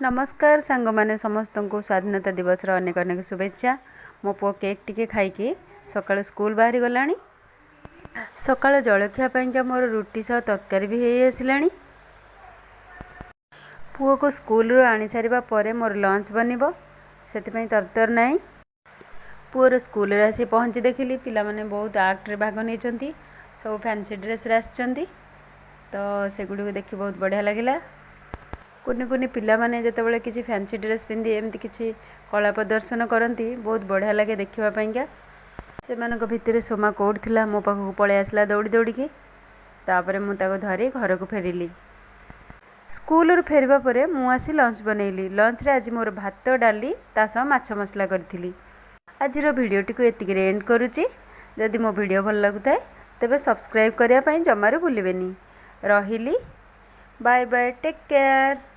ନମସ୍କାର ସାଙ୍ଗମାନେ, ସମସ୍ତଙ୍କୁ ସ୍ୱାଧୀନତା ଦିବସର ଅନେକ ଅନେକ ଶୁଭେଚ୍ଛା। ମୋ ପୁଅ କେକ୍ ଟିକେ ଖାଇକି ସକାଳୁ ସ୍କୁଲ ବାହାରି ଗଲାଣି। ସକାଳ ଜଳଖିଆ ପାଇଁକା ମୋର ରୁଟି ସହ ତରକାରୀ ବି ହେଇ ଆସିଲାଣି। ପୁଅକୁ ସ୍କୁଲରୁ ଆଣିସାରିବା ପରେ ମୋର ଲଞ୍ଚ ବନିବ, ସେଥିପାଇଁ ତରତର ନାହିଁ। ପୁଅର ସ୍କୁଲରେ ଆସି ପହଞ୍ଚି ଦେଖିଲି, ପିଲାମାନେ ବହୁତ ଆକ୍ଟରେ ଭାଗ ନେଇଛନ୍ତି। ସବୁ ଫ୍ୟାନ୍ସି ଡ୍ରେସ୍ରେ ଆସିଛନ୍ତି, ତ ସେଗୁଡ଼ିକୁ ଦେଖି ବହୁତ ବଢ଼ିଆ ଲାଗିଲା। କୁନି କୁନି ପିଲାମାନେ ଯେତେବେଳେ କିଛି ଫ୍ୟାନ୍ସି ଡ୍ରେସ୍ ପିନ୍ଧି ଏମିତି କିଛି କଳା ପ୍ରଦର୍ଶନ କରନ୍ତି, ବହୁତ ବଢ଼ିଆ ଲାଗେ ଦେଖିବା ପାଇଁକା। ସେମାନଙ୍କ ଭିତରେ ସୋମା କେଉଁଠି ଥିଲା, ମୋ ପାଖକୁ ପଳେଇ ଆସିଲା ଦୌଡ଼ି ଦୌଡ଼ିକି। ତାପରେ ମୁଁ ତାକୁ ଧରି ଘରକୁ ଫେରିଲି। ସ୍କୁଲରୁ ଫେରିବା ପରେ ମୁଁ ଆସି ଲଞ୍ଚ ବନେଇଲି। ଲଞ୍ଚରେ ଆଜି ମୋର ଭାତ, ଡାଲି, ତା ସହ ମାଛ ମସଲା କରିଥିଲି। ଆଜିର ଭିଡ଼ିଓଟିକୁ ଏତିକିରେ ଏଣ୍ଡ କରୁଛି। ଯଦି ମୋ ଭିଡ଼ିଓ ଭଲ ଲାଗୁଥାଏ, ତେବେ ସବସ୍କ୍ରାଇବ୍ କରିବା ପାଇଁ ଜମାରୁ ଭୁଲିବେନି। ରହିଲି, ବାଏ ବାଏ, ଟେକ୍ କେୟାର।